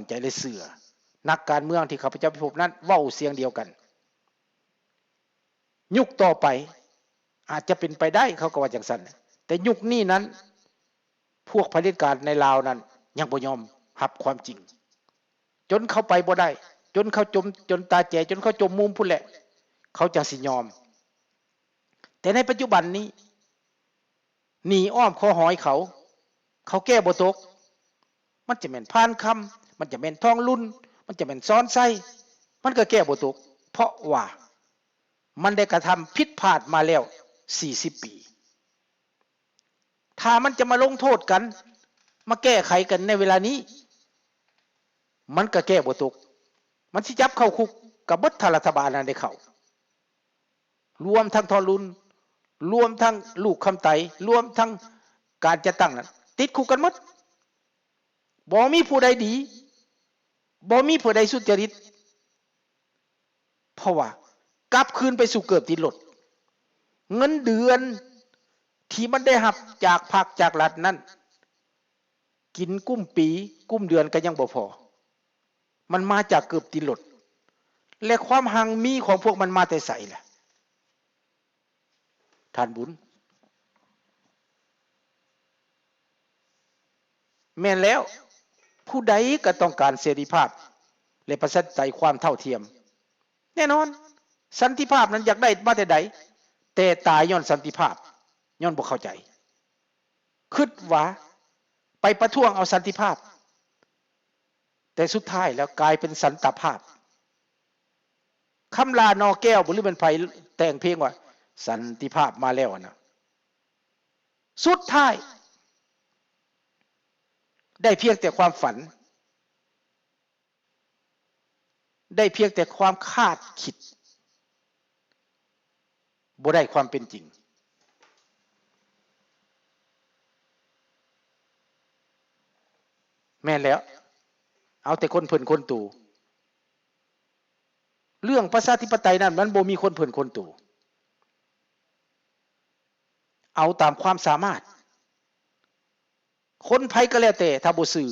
ໃຈ ແລະ ເຊື່ອ. ນັກການເມືອງທີ່ຂ້າພະເຈົ້າໄປພົບນັ້ນເວົ້າສຽງດຽວກັນ. ຍຸກຕໍ່ໄປອາດຈະເປັນໄປໄດ້, ເຂົາກໍວ່າຈັ່ງຊັ້ນ. ແຕ່ຍຸກນີ້ນັ້ນ ພວກຜະເດັດການໃນລາວນັ້ນຍັງບໍ່ຍອມຮັບຄວາມຈິງ, ຈົນເຂົາໄປບໍ່ໄດ້, ຈົນເຂົາຈົມ, ຈົນຕາແຈ, ຈົນເຂົາຈົມມຸມພຸ້ນແຫຼະ, ເຂົາຈັ່ງຊິຍອມ. ແຕ່ໃນປັດຈຸບັນນີ້ ໜີອ້ອມຄໍຫອຍເຂົາ, ເຂົາແກ້ບໍ່ຕົກ. ມັນຈະແມ່ນພານຄຳ, ມັນຈະແມ່ນທອງລຸນ, ມັນຈະແມ່ນສອນໄຊ, ມັນກໍແກ້ບໍ່ຕົກ, ເພາະວ່າມັນໄດ້ກະທຳຜິດພາດມາແລ້ວສີ່ສິບປີ. ຖ້າມັນຈະມາລົງໂທດກັນ, ມາແກ້ໄຂກັນໃນເວລານີ້, ມັນກໍແກ້ບໍ່ຕົກ. ມັນຊິຈັບເຂົ້າຄຸກກັບເບິດ ຖ້າລັດຖະບານນັ້ນໄດ້ເຂົ້າ. ລວມທັງທອງລຸນ, ລວມທັງລູກຄຳໄຕ, ລວມທັງການຈັດຕັ້ງນັ້ນ ຕິດຄຸກກັນໝົດ. ບໍ່ມີຜູ້ໃດດີ, ບໍ່ມີຜູ້ໃດສຸດຈະລິດ, ເພາະວ່າກັບຄືນໄປສູ່ເກີບຕິດລົດ. ເງິນເດືອນທີ່ມັນໄດ້ຮັບຈາກພັກຈາກລັດນັ້ນ ກິນກຸ້ມປີ, ກຸ້ມເດືອນກໍຍັງບໍ່ພໍ. ມັນມາຈາກເກີບຕິດລົດ ແລະ ຄວາມຮັ່ງມີຂອງພວກມັນມາແຕ່ໃສລະ ທ່ານບຸນ? ແມ່ນແລ້ວ, ຜູ້ໃດກໍຕ້ອງການເສລີພາບ ແລະ ປະຊາທິປະໄຕ, ຄວາມເທົ່າທຽມ. ແນ່ນອນ, ສັນຕິພາບນັ້ນຢາກໄດ້ມາແຕ່ໃດ? ແຕ່ຕາຍຍ້ອນສັນຕິພາບ, ຍ້ອນບໍ່ເຂົ້າໃຈ. ຄິດວ່າໄປປະທ້ວງເອົາສັນຕິພາບ, ແຕ່ສຸດທ້າຍແລ້ວກາຍເປັນສັນຕະພາບ. ຄຳຫຼ້າໜໍ່ແກ້ວບໍ ຫຼືແມ່ນໃຜແຕ່ງເພງວ່າ ສັນຕິພາບມາແລ້ວຫັ້ນນະ, ສຸດທ້າຍໄດ້ພຽງແຕ່ຄວາມຝັນ. ໄດ້ພຽງແຕ່ຄວາມຄາດຄິດ, ບໍ່ໄດ້ຄວາມເປັນຈິງ. ແມ່ນແລ້ວ, ເອົາແຕ່ຄົນເພິ່ນຄົນໂຕ. ເລື່ອງປະຊາທິປະໄຕນັ້ນ ມັນບໍ່ມີຄົນເພິ່ນຄົນໂຕ. ເອົາຕາມຄວາມສາມາດ. ຄົນໃຜກໍແລ້ວແຕ່ ຖ້າບໍ່ຊື່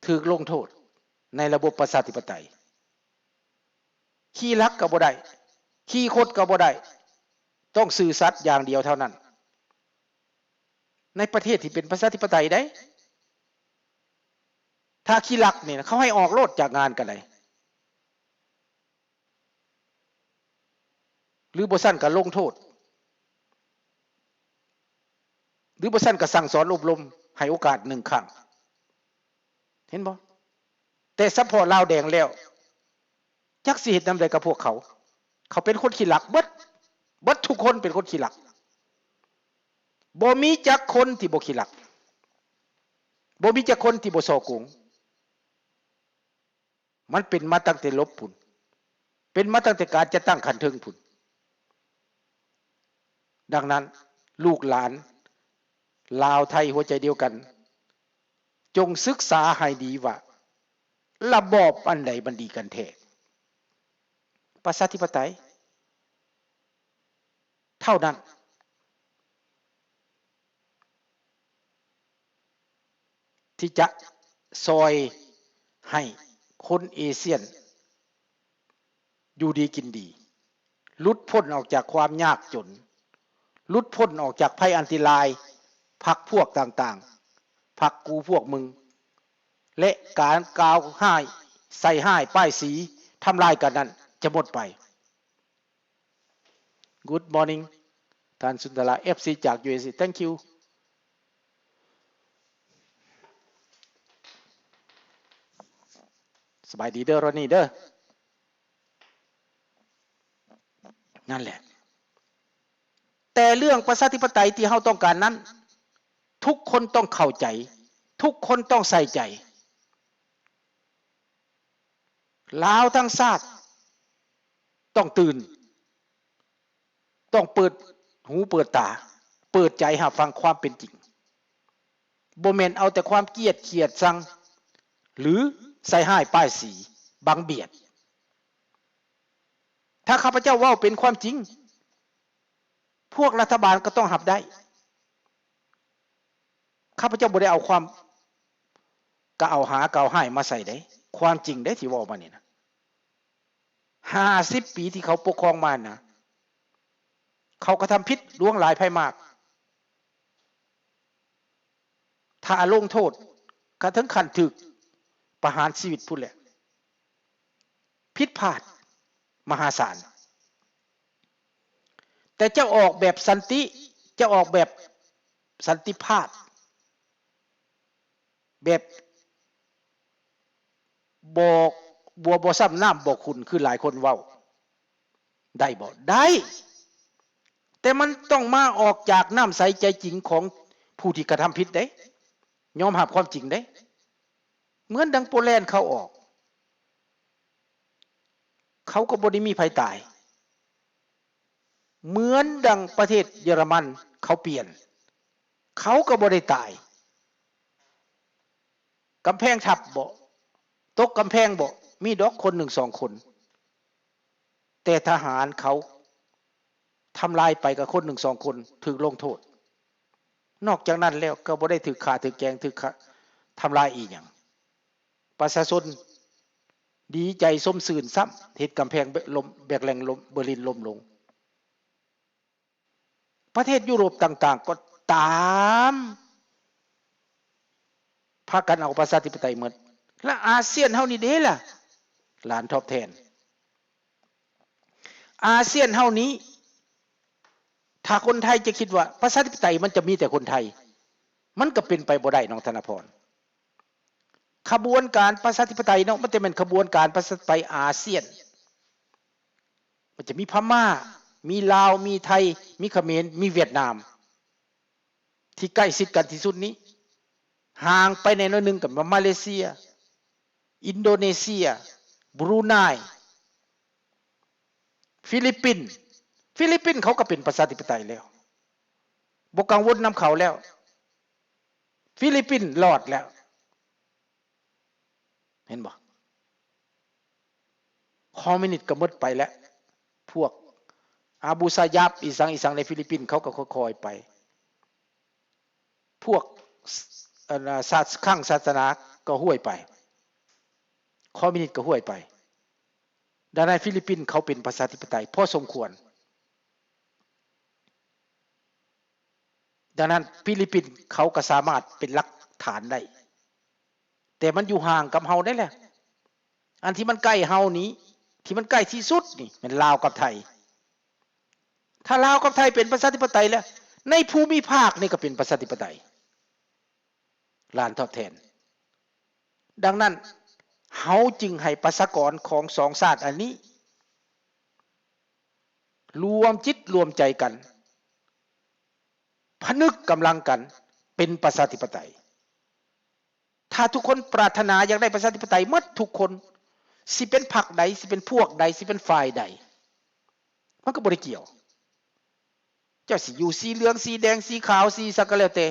ຖືກລົງໂທດໃນລະບົບປະຊາທິປະໄຕ. ຂີ້ລັກກໍບໍ່ໄດ້, ຂີ້ຄົດກໍບໍ່ໄດ້, ຕ້ອງຊື່ສັດຢ່າງດຽວເທົ່ານັ້ນ. ໃນປະເທດທີ່ເປັນປະຊາທິປະໄຕໃດ໋, ຖ້າຂີ້ລັກນີ້ນະ ເຂົາໃຫ້ອອກໂລດຈາກງານກໍໄດ້. ຫຼືບໍ່ຊັ້ນກໍລົງໂທດ, ຫຼືບໍ່ຊັ້ນກໍສັ່ງສອນອົບຮົມ, ໃຫ້ໂອກາດໜຶ່ງຄັ້ງ. ເຫັນບໍ່? ແຕ່ສະເພາະລາວແດງແລ້ວ ຈັກຊິເຮັດນຳໃດກັບພວກເຂົາ. ເຂົາເປັນຄົນຂີ້ລັກເບິດ, ເບິດທຸກຄົນເປັນຄົນຂີ້ລັກ. ບໍ່ມີຈັກຄົນທີ່ບໍ່ຂີ້ລັກ, ບໍ່ມີຈັກຄົນທີ່ບໍ່ສໍ້ໂກງ. ມັນເປັນມາຕັ້ງແຕ່ລົບພຸ້ນ, ເປັນມາຕັ້ງແຕ່ການຈັດຕັ້ງຂັ້ນເທິງພຸ້ນ. ດັ່ງນັ້ນ, ລູກຫຼານລາວໄທຫົວໃຈດຽວກັນ, ຈົ່ງສຶກສາໃຫ້ດີວ່າ ລະບອບອັນໃດມັນດີກັນແທ້? ປະຊາທິປະໄຕເທົ່ານັ້ນ ທີ່ຈະຊ່ອຍໃຫ້ຄົນເອຊຽນຢູ່ດີກິນດີ, ຫຼຸດພົ້ນອອກຈາກຄວາມຍາກຈົນ, ຫຼຸດພົ້ນອອກຈາກໄພອັນຕະລາຍ ພັກພວກຕ່າງໆ, ພັກກູພວກມຶງ ແລະ ການກ່າວຮ້າຍ, ໃສ່ຮ້າຍປ້າຍສີ, ທຳລາຍກັນນັ້ນຈະໝົດໄປ. Good morning ທ່ານສຸນທະລາ, ເອັຟຊີ ຈາກ USA. Thank you. ສະບາຍດີເດີ ຣອນນີເດີ. ນັ້ນແຫຼະ. ແຕ່ເລື່ອງປະຊາທິປະໄຕທີ່ເຮົາຕ້ອງການນັ້ນ, ທຸກຄົນຕ້ອງເຂົ້າໃຈ, ທຸກຄົນຕ້ອງໃສ່ໃຈ. ລາວທັງຊາດຕ້ອງຕື່ນ, ຕ້ອງເປີດຫູເປີດຕາ, ເປີດໃຈຮັບຟັງຄວາມເປັນຈິງ. ບໍ່ແມ່ນເອົາແຕ່ຄວາມກຽດຂຽດຊັງ ຫຼື ໃສ່ຮ້າຍປ້າຍສີ, ບັງບຽດ. ຖ້າຂ້າພະເຈົ້າເວົ້າເປັນຄວາມຈິງ, ພວກລັດຖະບານກໍຕ້ອງຮັບໄດ້. ຂ້າພະເຈົ້າບໍ່ໄດ້ເອົາຄວາມ ກໍເອົາຫາ ກໍເອົາຮ້າຍມາໃສ່ເດ້. ຄວາມຈິງເດ້ທີ່ເວົ້າມານີ້ນະ ຫ້າສິບປີທີ່ເຂົາປົກຄອງມານະ ເຂົາກະທຳຜິດຫຼວງຫຼາຍໄພມາກ. ຖ້າລົງໂທດກະເຖິງຂັ້ນຖືກປະຫານຊີວິດພຸ້ນແຫຼະ. ຜິດພາດມະຫາສານ. ແຕ່ຈະອອກແບບສັນຕິ ຈະອອກແບບສັນຕິພາບ ແບບບໍ່ ບົວບໍ່ຊ້ຳນ້ຳບໍ່ຂຸ່ນ ຄືຫຼາຍຄົນເວົ້າ ໄດ້ບໍ່? ໄດ້ ແຕ່ມັນຕ້ອງມາອອກຈາກນ້ຳໃສໃຈຈິງຂອງຜູ້ທີ່ກະທຳຜິດເດ້ ຍອມຮັບຄວາມຈິງເດ້. ເໝືອນດັ່ງໂປແລນເຂົາອອກ ເຂົາກໍບໍ່ໄດ້ມີໃຜຕາຍ. ເໝືອນດັ່ງປະເທດເຢຍລະມັນເຂົາປ່ຽນ ເຂົາກໍບໍ່ໄດ້ຕາຍ. ກຳແພງທັບບໍ? ຕົກກຳແພງບໍ? ມີດອກຄົນໜຶ່ງສອງຄົນ ແຕ່ທະຫານເຂົາທຳລາຍໄປກໍຄົນໜຶ່ງສອງຄົນຖືກລົງໂທດ. ນອກຈາກນັ້ນແລ້ວກໍບໍ່ໄດ້ຖືກຂ້າ ຖືກແກງ ຖືກທຳລາຍອີ່ຫຍັງ. ປະຊາຊົນດີໃຈຊົມຊື່ນຊ້ຳ ເຮັດກຳແພງແບ ລົມ ແບກແລງລົມ ເບີລິນລົ້ມລົງ. ປະເທດຢູໂຣບຕ່າງໆກໍຕາມ ພາກັນເອົາປະຊາທິປະໄຕໝົດ. ລະອາຊຽນເຮົານີ້ເດລະ ຫຼານຕອບແທນ? ອາຊຽນເຮົານີ້ ຖ້າຄົນໄທຈະຄິດວ່າປະຊາທິປະໄຕມັນຈະມີແຕ່ຄົນໄທ ມັນກໍເປັນໄປບໍ່ໄດ້ ນ້ອງທະນະພອນ. ຂະບວນການປະຊາທິປະໄຕເນາະ ມັນຈະແມ່ນຂະບວນການປະຊາທິປະໄຕອາຊຽນ. ມັນຈະມີພະມ້າ ມີລາວ ມີໄທ ມີຂະເໝນ ມີຫວຽດນາມ ທີ່ໃກ້ຊິດກັນທີ່ສຸດນີ້. ຫ່າງໄປແດ່ໜ້ອຍໜຶ່ງກໍມາເລເຊຍ ອິນໂດເນເຊຍ ບຣູໄນ ຟີລິບປິນ. ຟີລິບປິນເຂົາກໍເປັນປະຊາທິປະໄຕແລ້ວ ບໍ່ກັງວົນນຳເຂົາແລ້ວ. ຟີລິບປິນລອດແລ້ວ ເຫັນບໍ່? ຄອມມິວນິດກໍໝົດໄປແລ້ວ. ພວກອາບູຊາຢາບ ອີ່ສັງ ອີ່ສັງໃນຟີລິບປິນ ເຂົາກໍຄ່ອຍໆໄປ. ພວກ ອັນ ສາ ຄັງສາສະໜາກໍຫ້ວຍໄປ. ຄອມມິວນິດກໍຫ້ວຍໄປ. ດັ່ງນັ້ນ ຟີລິບປິນເຂົາເປັນປະຊາທິປະໄຕພໍສົມຄວນ. ດັ່ງນັ້ນ ຟີລິບປິນເຂົາກໍສາມາດເປັນຫຼັກຖານໄດ້ ແຕ່ມັນຢູ່ຫ່າງກັບເຮົາໄດ້ແຫຼະ. ອັນທີ່ມັນໃກ້ເຮົານີ້ ທີ່ມັນໃກ້ທີ່ສຸດນີ້ແມ່ນລາວກັບໄທ. ຖ້າລາວກັບໄທເປັນປະຊາທິປະໄຕແລ້ວ ໃນພູມິພາກນີ້ກໍເປັນປະຊາທິປະໄຕ ຫຼານຕອບແທນ. ດັ່ງນັ້ນ ເຮົາຈຶ່ງໃຫ້ປະຊາກອນຂອງສອງຊາດອັນນີ້ ລວມຈິດລວມໃຈກັນ ຜະນຶກກຳລັງກັນເປັນປະຊາທິປະໄຕ. ຖ້າທຸກຄົນປາດຖະໜາຢາກໄດ້ປະຊາທິປະໄຕໝົດທຸກຄົນ ຊິເປັນພັກໃດ ຊິເປັນພວກໃດ ຊິເປັນຝ່າຍໃດ ມັນກໍບໍ່ໄດ້ກ່ຽວ. ເຈົ້າຊິຢູ່ສີເຫຼືອງ ສີແດງ ສີຂາວ ສີສັງກໍແລ້ວແຕ່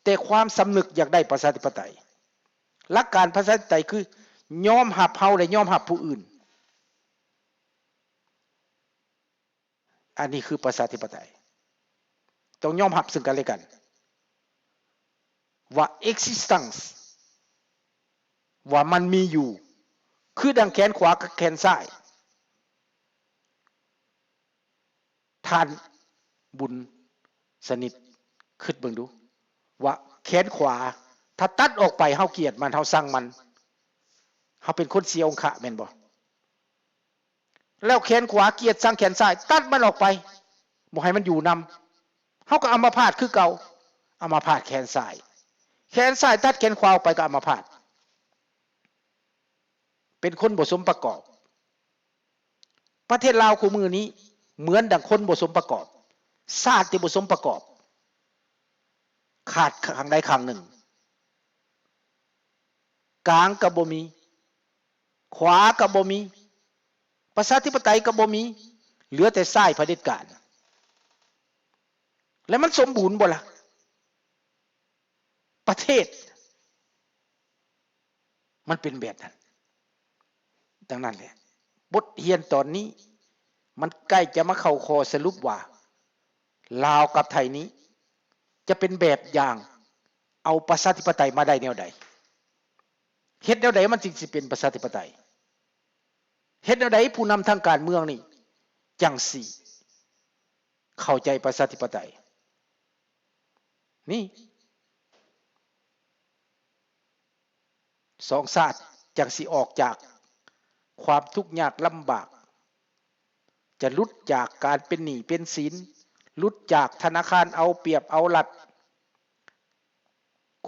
ແຕ່ຄວາມສຳນຶກຢາກໄດ້ປະຊາທິປະໄຕ ຫຼັກການປະຊາທິປະໄຕຄືຍອມຮັບເຮົາ ແລະ ຍອມຮັບຜູ້ອື່ນ. ອັນນີ້ຄືປະຊາທິປະໄຕ ຕ້ອງຍອມຮັບເຊິ່ງກັນແລະກັນ ວ່າ existence ວ່າມັນມີຢູ່ ຄືດັ່ງແຂນຂວາກັບແຂນຊ້າຍ. ທ່ານບຸນສະໜິດ ຄິດເບິ່ງດູ ວ່າແຂນຂວາ ຖ້າຕັດອອກໄປ ເຮົາກຽດມັນ ເຮົາຊັງມັນ ເຮົາເປັນຄົນເສຍອົງຄະແມ່ນບໍ່? ແລ້ວແຂນຂວາກຽດຊັງແຂນຊ້າຍ ຕັດມັນອອກໄປ ບໍ່ໃຫ້ມັນຢູ່ນຳ ເຮົາກໍອຳມະພາດຄືເກົ່າ. ອຳມະພາດແຂນຊ້າຍ ແຂນຊ້າຍຕັດແຂນຂວາອອກໄປກໍອຳມະພາດ ເປັນຄົນບໍ່ສົມປະກອບ. ປະເທດລາວຄູ່ມື້ນີ້ເໝືອນດັ່ງຄົນບໍ່ສົມປະກອບ ຊາດທີ່ບໍ່ສົມປະກອບ ຂາດຂ້າງໃດຂ້າງໜຶ່ງ ກາງກໍບໍ່ມີ ຂວາກໍບໍ່ມີ ປະຊາທິປະໄຕກໍບໍ່ມີ ເຫຼືອແຕ່ຊ້າຍຜະເດັດການ. ແລ້ວມັນສົມບູນບໍ່ລະ? ປະເທດມັນເປັນແບບນັ້ນ. ດັ່ງນັ້ນແຫຼະ ບົດຮຽນຕອນນີ້ ມັນໃກ້ຈະມາເຂົ້າຂໍ້ສະຫຼຸບວ່າ ລາວກັບໄທນີ້ຈະເປັນແບບຢ່າງ ເອົາປະຊາທິປະໄຕມາໄດ້ແນວໃດ? ເຮັດແນວໃດມັນຈຶ່ງຊິເປັນປະຊາທິປະໄຕ? ເຮັດແນວໃດຜູ້ນຳທາງການເມືອງນີ້ຈັ່ງຊິເຂົ້າໃຈປະຊາທິປະໄຕ? ນີ້ ສອງຊາດຈັ່ງຊິອອກຈາກຄວາມທຸກຍາກລຳບາກ, ຈະຫຼຸດຈາກການເປັນໜີ້ເປັນສິນ, ຫຼຸດຈາກທະນາຄານເອົາປຽບເອົາລັດ,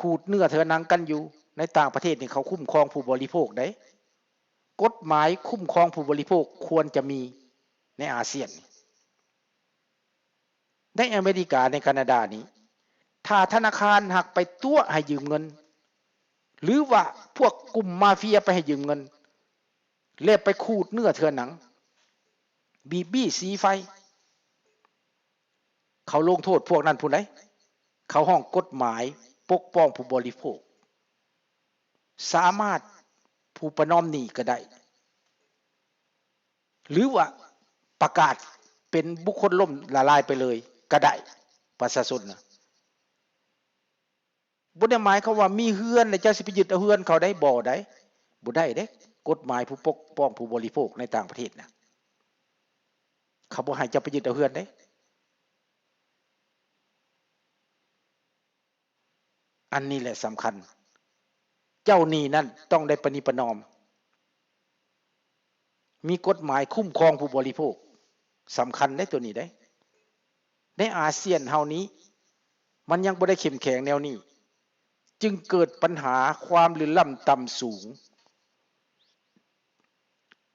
ຂູດເນື້ອເຖືອໜັງກັນຢູ່. ໃນຕ່າງປະເທດນີ້ເຂົາຄຸ້ມຄອງຜູ້ບໍລິໂພກເດ້. ກົດໝາຍຄຸ້ມຄອງຜູ້ບໍລິໂພກຄວນຈະມີໃນອາຊຽນນີ້. ໃນອາເມລິກາ ໃນການາດານີ້ ຖ້າທະນາຄານຫາກໄປຕົວະໃຫ້ຢືມເງິນ ຫຼືວ່າພວກກຸ່ມມາເຟຍໄປໃຫ້ຢືມເງິນ ແລ້ວໄປຂູດເນື້ອເຖືອໜັງ ບີບບີສີໄຟ ເຂົາລົງໂທດພວກນັ້ນພຸ້ນໃດ໋. ເຂົາຮ້ອງກົດໝາຍປົກປ້ອງຜູ້ບໍລິໂພກ ສາມາດຜູ້ປະນອມໜີ້ກໍໄດ້ ຫຼືວ່າປະກາດເປັນບຸກຄົນລົ້ມລະລາຍໄປເລີຍກໍໄດ້ ປະຊາຊົນນະ. ບໍ່ໄດ້ໝາຍຄວາມວ່າມີເຮືອນແລ້ວເຈົ້າຊິໄປຍຶດເອົາເຮືອນເຂົາໄດ້ ບໍ່ໄດ້ ບໍ່ໄດ້ເດ້. ກົດໝາຍຜູ້ປົກປ້ອງຜູ້ບໍລິໂພກໃນຕ່າງປະເທດນະ ເຂົາບໍ່ໃຫ້ເຈົ້າໄປຍຶດເອົາເຮືອນເດ້. ອັນນີ້ແຫຼະສຳຄັນ. ເຈົ້າໜີ້ນັ້ນຕ້ອງໄດ້ປະນີປະນອມ, ມີກົດໝາຍຄຸ້ມຄອງຜູ້ບໍລິໂພກ, ສຳຄັນເດ້ໂຕນີ້ເດ້. ໃນອາຊຽນເຮົານີ້ ມັນຍັງບໍ່ໄດ້ເຂັ້ມແຂງແນວນີ້, ຈຶ່ງເກີດບັນຫາຄວາມເຫຼື່ອມລ້ຳຕ່ຳສູງ,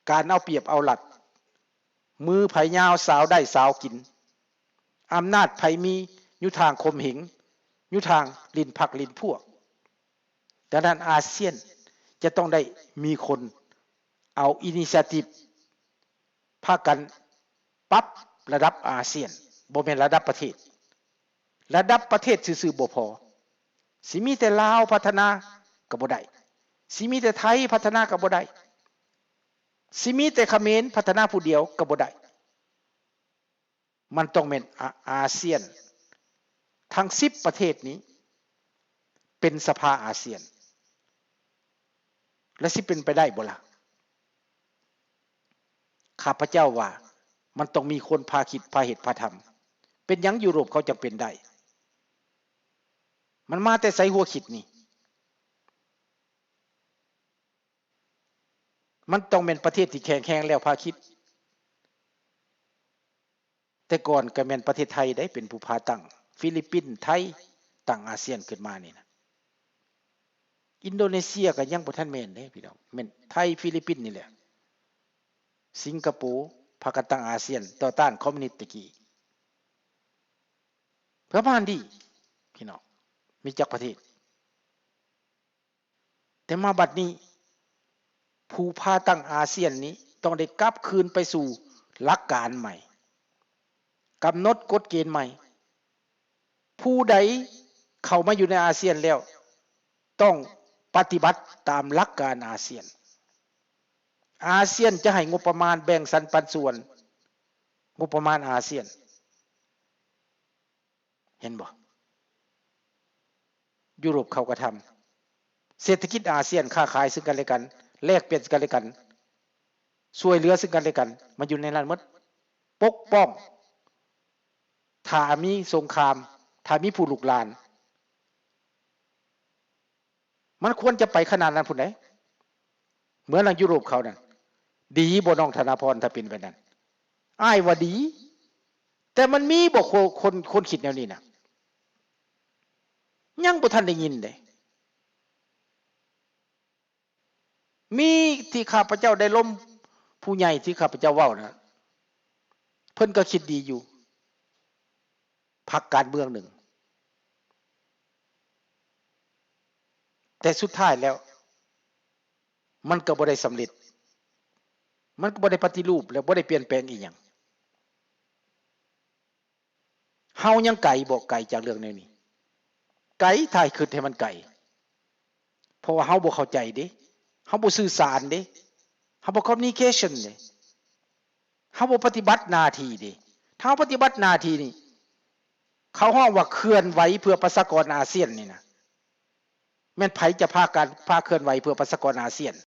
ການເອົາປຽບເອົາລັດ, ມືໃຜຍາວສາວໄດ້ສາວກິນ, ອຳນາດໃຜມີຢູ່ທາງຂົ່ມເຫງ, ຢູ່ທາງຫຼິ້ນພັກຫຼິ້ນພວກ. ດັ່ງນັ້ນອາຊຽນຈະຕ້ອງໄດ້ມີຄົນເອົາ initiative ພາກັນປັບລະດັບອາຊຽນ, ບໍ່ແມ່ນລະດັບປະເທດ. ລະດັບປະເທດຊື່ໆບໍ່ພໍ, ຊິມີແຕ່ລາວພັດທະນາກໍບໍ່ໄດ້, ຊິມີແຕ່ໄທພັດທະນາກໍບໍ່ໄດ້, ຊິມີແຕ່ຂະເໝນພັດທະນາຜູ້ດຽວກໍບໍ່ໄດ້. ມັນຕ້ອງແມ່ນອາ ອາຊຽນ ທັງສິບປະເທດນີ້ເປັນສະພາອາຊຽນ ແລະ ຊິເປັນໄປໄດ້ບໍ່ລະ? ຂ້າພະເຈົ້າວ່າມັນຕ້ອງມີຄົນພາຄິດ ພາເຮັດ ພາທຳ. ເປັນຫຍັງຢູໂຣບເຂົາຈັ່ງເປັນໄດ້? ມັນມາແຕ່ໃສຫົວຄິດນີ້? ມັນຕ້ອງແມ່ນປະເທດທີ່ແຂງແຮງແລ້ວພາຄິດ. ແຕ່ກ່ອນກໍແມ່ນປະເທດໄທເດ້ເປັນຜູ້ພາຕັ້ງ, ຟີລິບປິນ, ໄທ ຕັ້ງອາຊຽນຂຶ້ນມານີ້ນະ. ອິນໂດເນເຊຍກໍຍັງບໍ່ທັນແມ່ນເດ້ພີ່ນ້ອງ, ແມ່ນໄທ, ຟີລິບປິນນີ້ແຫຼະ. ສິງກະໂປພາກັນຕັ້ງອາຊຽນຕໍ່ຕ້ານຄອມມູນິດແຕ່ກີ້. ປະມານນີ້ພີ່ນ້ອງ, ມີຈັກປະເທດ? ແຕ່ມາບັດນີ້ ຜູ້ພາຕັ້ງອາຊຽນນີ້ຕ້ອງໄດ້ກັບຄືນໄປສູ່ຫຼັກການໃໝ່, ກຳນົດກົດເກນໃໝ່. ຜູ້ໃດເຂົ້າມາຢູ່ໃນອາຊຽນແລ້ວ ຕ້ອງປະຕິບັດຕາມຫຼັກການອາຊຽນ. ອາຊຽນຈະໃຫ້ງົບປະມານແບ່ງສັນປັນສ່ວນງົບປະມານອາຊຽນ. ເຫັນບໍ່? ຢູໂຣບເຂົາກໍທຳ. ເສດຖະກິດອາຊຽນ ຄ້າຂາຍເຊິ່ງກັນແລະກັນ, ແລກປ່ຽນເຊິ່ງກັນແລະກັນ, ຊ່ວຍເຫຼືອເຊິ່ງກັນແລະກັນ, ມັນຢູ່ໃນນັ້ນໝົດ. ປົກປ້ອງ, ຖ້າມີສົງຄາມ, ຖ້າມີຜູ້ລຸກລານ, ມັນຄວນຈະໄປຂະໜາດນັ້ນພຸ້ນໃດ. ເໝືອນນາງຢູໂຣບເຂົານັ້ນ. ດີບໍ່ນ້ອງທະນາພອນ ຖ້າເປັນແບບນັ້ນ? ອ້າຍວ່າດີ, ແຕ່ມັນມີບໍ່ຄົນ ຄົນ ຄົນຄິດແນວນີ້ນະ? ຍັງບໍ່ທັນໄດ້ຍິນເດ້. ມີທີ່ຂ້າພະເຈົ້າໄດ້ລົມຜູ້ໃຫຍ່ທີ່ຂ້າພະເຈົ້າເວົ້ານະ, ເພິ່ນກໍຄິດດີຢູ່ ພັກການເມືອງໜຶ່ງ, ແຕ່ສຸດທ້າຍແລ້ວມັນກໍບໍ່ໄດ້ສຳເລັດ, ມັນກໍບໍ່ໄດ້ປະຕິຮູບ ແລະ ບໍ່ໄດ້ປ່ຽນແປງອີ່ຫຍັງ. ເຮົາຍັງໄກບໍ່? ໄກຈາກເລື່ອງແນວນີ້, ໄກ ຖ້າໃຫ້ຄິດໃຫ້ມັນໄກ, ເພາະວ່າເຮົາບໍ່ເຂົ້າໃຈເດ້, ເຮົາບໍ່ສື່ສານເດ້, ເຮົາບໍ່ communication ເດ້, ເຮົາບໍ່ປະຕິບັດໜ້າທີ່ເດ້. ຖ້າເຮົາປະຕິບັດໜ້າທີ່ນີ້, ເຂົາຮ້ອງວ່າເຄື່ອນໄຫວເພື່ອປະຊາກອນອາຊຽນນີ້ນະ, ແມ່ນໃຜຈະພາການ ພາເຄື່ອນໄຫວເພື່ອປະຊາກອນອາຊຽນ?